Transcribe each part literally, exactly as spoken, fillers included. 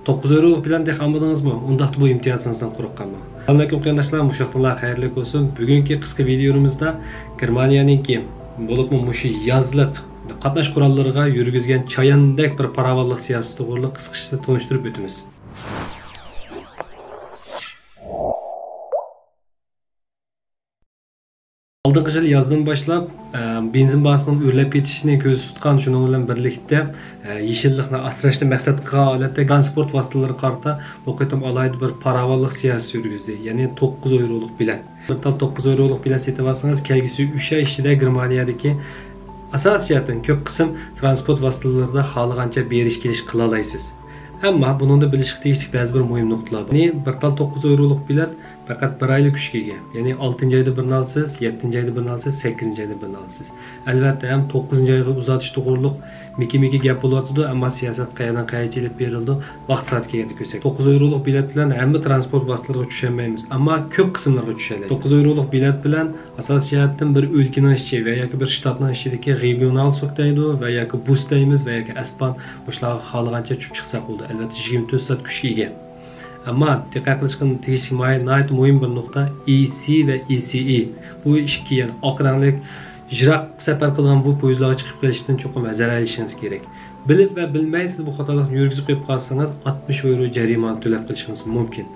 توققۇز يورۇلۇق بېلەت تېخى ئالمىدىڭىزمۇ؟ ئۇنداقتا بۇ ئىمتىيازىڭىزدىن قۇرۇق قالماڭ. ئەسسالامۇئەلەيكۇم قېرىنداشلار، مۇشۇ ۋاقتىڭلار خەيرلىك بولسۇن. بۈگۈنكى قىسقا ۋىدېيومىزدا گېرمانىيەنىڭكى، بولۇپمۇ مۇشۇ يازلىق قاتناش قوراللىرىغا يۈرگۈزگەن چاياندەك بىر پاراۋانلىق سىياسىتى توغرىلىق قىسقىچە تونۇشتۇرۇپ ئۆتىمىز. ئالدىنقى يىل يازدىن باشلاپ، ئە، بېنزىن باھاسىنىڭ ئۆرلەپ كېتىشىنى كۆزدە تۇتقان، شۇنىڭ بىلەن بىرلىكتە، ئە، يېشىللىقنى ئاسراشنى مەقسەت قىلغان ھالەتتە تىرانسپورت ۋاسىتىلىرىغا قارىتا بۇ قېتىم ئالاھىدە بىر پاراۋانلىق سىياسىتى يۈرگۈزدى، يەنى توققۇز يورۇلۇق بېلەت. بىر تال توققۇز يورۇلۇق بېلەت سېتىۋالسىڭىز، كەلگۈسى ئۈچ ئاي ئىچىدە گېرمانىيەدىكى ئاساسىي جەھەتتىن كۆپ قىسىم تىرانسپورت ۋاسىتىلىرىدا خالىغانچە بېرىش كېلىش قىلالايسىز. ئەمما بۇنىڭدا بىلىشكە تېگىشلىك بەزى بىر مۇھىم نۇقتىلار بار. يەنى بىر تال توققۇز يورۇلۇق بېلەت پەقەت بىر ئايلا كۈچكە ئىگە. يەنى ئالتىنچى ئايدا بىرنى ئالىسىز، يەتتىنچى ئايدا بىرنى ئالىسىز، سەككىزىنچى ئايدا بىرنى ئالىسىز. ئەلۋەتتە، ھەم توققۇزىنچى ئايغا ئۇزارتىش توغرۇلۇق مىككە-مىككە گەپ بولۇۋاتىدۇ، ئەمما سىياسەت قەيەردىن قەيەرگىچە ئېلىپ بېرىلىدۇ، ۋاقتى سائىتى كەلگەندە كۆرسەك. توققۇز يورۇلۇق بېلەت بىلەن ھەممە تىرانسپورت ۋاسىتىلىرىغا چۈشەلمەيمىز، ئەمما كۆپ قىسىملارغا چۈشەلەيمىز. توققۇز يورۇلۇق بېلەت بىلەن ئاساسىي جەھەتتىن بىر ئۆلكىنىڭ ئىچى ۋە ياكى بىر شتاتنىڭ ئىچىدىكى رېگىيونال سوك دەيدۇ ۋە ياكى بۇس دەيمىز ۋە ياكى ئەسپان، مۇشۇلارغا خالىغانچە چۈشۈپ چىقساق بولىدۇ. ئەلۋەتتە، يىگىرمە تۆت سائەت كۈچكە ئىگە. ئەمما دىققەت قىلىشقا تېگىشلىك ماي-، ناھايىتى مۇھىم بىر نۇقتا، ئېسى ۋە ئېسىئى. بۇ ئىككى، يەنى ئاق رەڭلىك، يىراق سەپەر قىلىدىغان بۇ پويىزلارغا چىقىپ قېلىشتىن چوقۇم ھەزەر ئەيلىشىڭىز كېرەك. بىلىپ ۋە بىلمەي سىز بۇ خاتالىقنى يۈرگۈزۈپ قويۇپ قالسىڭىز، ئاتمىش يورو جەرىمانە تۆلەپ قېلىشىڭىز مۇمكىن.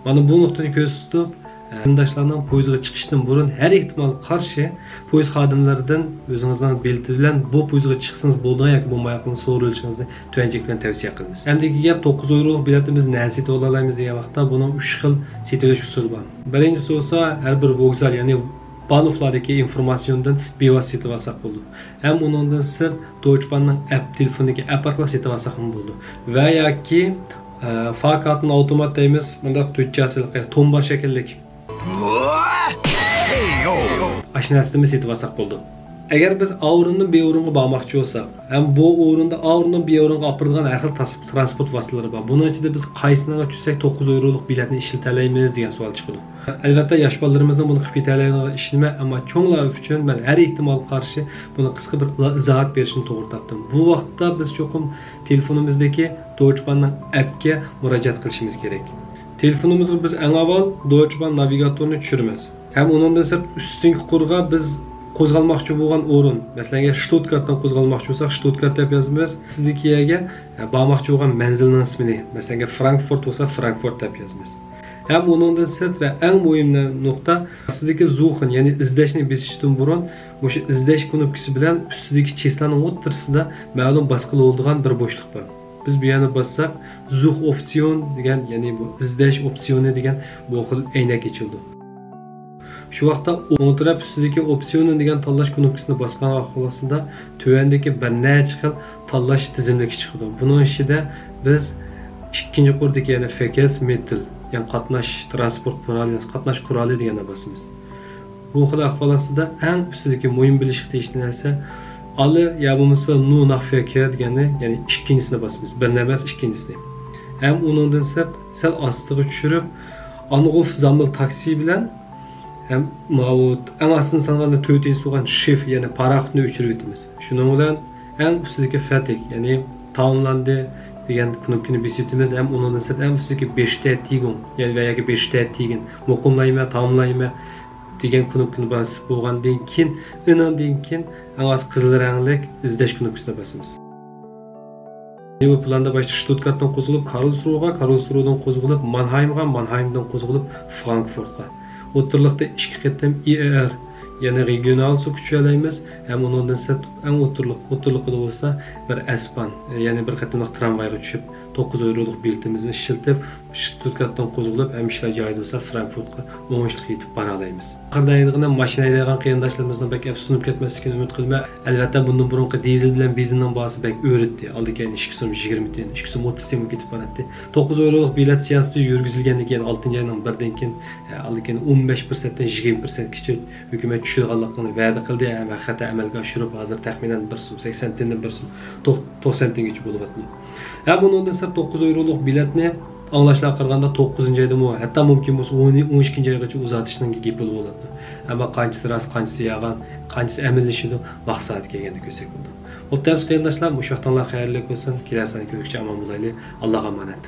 مانا بۇ نۇقتىنى كۆزدە تۇتۇپ، قېرىنداشلارنىڭ پويىزغا چىقىشتىن بۇرۇن ھەر ئېھتىمالغا قارشى پويىز خادىملىرىدىن ئۆزىڭىزنىڭ بېلىتى بىلەن بۇ پويىزغا چىقسىڭىز بولىدىغان ياكى بولمايدىغانلىقىنى سورىۋېلىشىڭىزنى تۆۋەنچىلىك بىلەن تەۋسىيە قىلىمىز. ئەمدىكى گەپ، توققۇز يورولۇق بېلەتنى بىز نەدە سېتىۋالالايمىز دېگەن ۋاقىتتا، بۇنىڭ ئۈچ خىل سېتىۋېلىش ئۇسۇلى بار. بىرىنچىسى بولسا، ھەر بىر ۋوگزال، يەنى بانوفلاردىكى ئىنفورماتسىيوندىن بىۋاسىتە سېتىۋالساق بولىدۇ. ھەم ئۇنىڭدىن سىرت، دويچباننىڭ ئەپ، تېلېفوندىكى ئەپ ئارقىلىق سېتىۋالساقمۇ بولىدۇ. ۋە ياكى، ئە، فاكارتېن ئاۋتومات دەيمىز، مۇنداق تۈركچە سىلىقى، تومبا شەكىللىك. ئاشۇ نەرسىدىنمۇ سېتىۋالساق بولىدۇ. ئەگەر بىز ئا ئورۇندىن بى ئورۇنغا بارماقچى بولساق، ھەم بۇ ئورۇندا ئا ئورۇندىن بى ئورۇنغا ئاپىرىدىغان ھەر خىل تاس-، تىرانسپورت ۋاسىتىلىرى بار. بۇنىڭ ئىچىدە بىز قايسىنىڭغا چۈشسەك توققۇز يورولۇق بېلەتنى ئىشلىتەلەيمىز دېگەن سوئال چىقىدۇ. ئەلۋەتتە، ياش بالىلىرىمىزنىڭ بۇنى قىلىپ كېتەلەيدىغان ئىش نېمە، ئەمما چوڭلار ئۈچۈن مەن ھەر ئېھتىمالغا قارشى بۇنى قىسقا بىر ئىزاھات بېرىشنى توغرا تاپتىم. بۇ ۋاقىتتا بىز چوقۇم تېلېفونىمىزدىكى دويچباننىڭ ئەپكە مۇراجىئەت قىلىشىمىز كېرەك. تېلېفونىمىزغا بىز ئەڭ ئاۋۋال دويچبان ناۋىگاتورنى چۈشۈرىمىز. ھەم ئۇنىڭدىن سىرت ئۈستۈنكى قۇرغا بىز قوزغالماقچى بولغان ئورۇن، مەسىلەن، شتۇتگارتتىن قوزغالماقچى بولساق، شتۇتگارت دەپ يازىمىز. سىزدىكى يەرگە، ئە، بارماقچى بولغان مەنزىلنىڭ ئىسمىنى، مەسىلەن، فرانكفورت بولسا، فرانكفورت دەپ يازىمىز. ھەم ئۇنىڭدىن سىرت ۋە ئەڭ مۇھىم نۇقتا، سىزدىكى زوخېن، يەنى ئىزدەشنى بېسىشتىن بۇرۇن، مۇشۇ ئىزدەش كۇنۇپكىسى بىلەن ئۈستىدىكى چىسلانىڭ ئوتتۇرىسىدا مەلۇم باسقىلى بولىدىغان بىر بوشلۇق بار. بىز بۇ يەرنى باسساق، زوخ ئوپسىيون دېگەن، يەنى بۇ ئىزدەش ئوپسىيونى دېگەن بۇ خىل ئەينەك ئېچىلىدۇ. شۇ ۋاقىتتا ئوڭ تەرەپ ئۈستىدىكى ئوپسىيونى دېگەن تاللاش كۇنۇپكىسىنى باسقان ۋاقتىدا تۆۋەندىكى بىر نەچچە خىل تاللاش تىزىملىكى چىقىدۇ. بۇنىڭ ئىچىدە بىز ئىككىنچى قۇردىكى، يەنى فېكېس مېتىل، يەنى قاتناش تىرانسپورت قورالى، قاتناش قورالى دېگەننى باسىمىز. بۇ خىل ئەھۋال ئاستىدا ئەڭ ئۈستىدىكى مۇھىم بىلىشكە تېگىشلىك نەرسە، ئالى يا بولمىسا نو ناخفېركېر دېگەننى، يەنى ئىككىنچىسىنى باسىمىز. بىرنى ئەمەس، ئىككىنچىسىنى. ھەم ئۇنىڭدىن سىرت سەل ئاستىغا چۈشۈرۈپ، ئانغوف زامبىل تاكسى بىلەن ھەم ماۋۇ ئەڭ ئاستىن سانىغاندا تۆتىنچىسى بولغان شىف، يەنى پاراخوتنى ئۆچۈرۈۋېتىمىز. شۇنىڭ بىلەن ئەڭ ئۈستىدىكى فەتىك، يەنى تاماملاندى دېگەن كۇنۇپكىنى بېسىۋېتىمىز ھەم ئۇنىڭدىن سىرت ئەڭ ئۈستىدىكى بېشتەتىگۇڭ، يەنى ۋە ياكى بېشتەتىگىن، مۇقىملايمەن، تاماملايمەن دېگەن كۇنۇپكىنى باسىپ بولغاندىن كېيىن، ئېنىڭدىن كېيىن ئەڭ ئاز قىزىل رەڭلىك ئىزدەش كۇنۇپكىسىنى باسىمىز. بۇ پىلاندا باشتا شتۇتگارتتىن قوزغىلىپ، كارلسرۇغا، كارلسرۇدىن قوزغىلىپ، مانھايمغا، مانھايمدىن قوزغىلىپ، فرانكفورتقا. ئوتتۇرىلىقتا ئىككى قېتىم ئى ئە ئېر، يەنى رېگىيونال سوك چۈشەلەيمىز ھەم ئۇنىڭدىن سىرت ئەڭ ئوتتۇرىلىق، ئوتتۇرىلىقىدا بولسا بىر ئەسپان، يەنى بىر قېتىملىق ترامۋايغا چۈشۈپ، توققۇز يورولۇق بېلىتىمىزنى ئىشلىتىپ، شتۇتگارتتىن قوزغىلىپ، ھەم ئىشلار جايىدا بولسا، فرانكفورتقا ئوڭۇشلۇق يېتىپ بارالايمىز. ئاخىرىدا ھەيدەيدىغىنى، ماشىنا ھەيدەيدىغان قېرىنداشلىرىمىزنىڭ بەك ئەپسۇسلىنىپ كەتمەسلىكىنى ئۈمىد قىلىمەن. ئەلۋەتتە، بۇندىن بۇرۇنقى دىزېل بىلەن بېنزىننىڭ باھاسى بەك ئۆرۈتتى. ئالدى كەينى ئىككى سوم يىگىرمە تىيىن، ئىككى سوم ئوتتۇز تىيىنغا كېتىپ باراتتى. توققۇز يورولۇق بېلەت سىياسىتى يۈرگۈزۈلگەندىن كېيىن، ئالتىنچى ئاينىڭ بىرىدىن كېيىن، ئە، ئالدى كەينى ئون بەش پىرسەنتتىن يىگىرمە پىرسەنتكىچە ھۆكۈمەت چۈشۈرىدىغانلىقىنى ۋەدە قىلدى ھەم ھەقىقەتەن ئەمەلگە ئاشۇرۇپ، ھازىر تەخمىنەن بىر سوم سەكسەن تىيىندىن بىر سوم توق-، توقسەن تىيىنگىچە بولۇۋاتىدۇ. ھە، بۇنىڭدىن سىرت توققۇز يورولۇق بېلەتنى ئاڭلاشلارغا قارىغاندا توققۇزىنچى ئايدىمۇ، ھەتتا مۇمكىن بولسا ئون، ئون ئىككىنچى ئايغىچە ئۇزارتىشنىڭ گېپى بولۇۋاتىدۇ. ئەمما قانچىسى راست، قانچىسى يالغان، قانچىسى ئەمەلىيلىشىدۇ، ۋاقىت سائىتى كەلگەندە كۆرسەك بولىدۇ. بوپتۇ، ئەزىز قېرىنداشلار، مۇشۇ ۋاقتىڭلار خەيرلىك بولسۇن. كېلەر ساندا كۆرۈشكىچە ئامان بولايلى. ئاللاغا ئامانەت.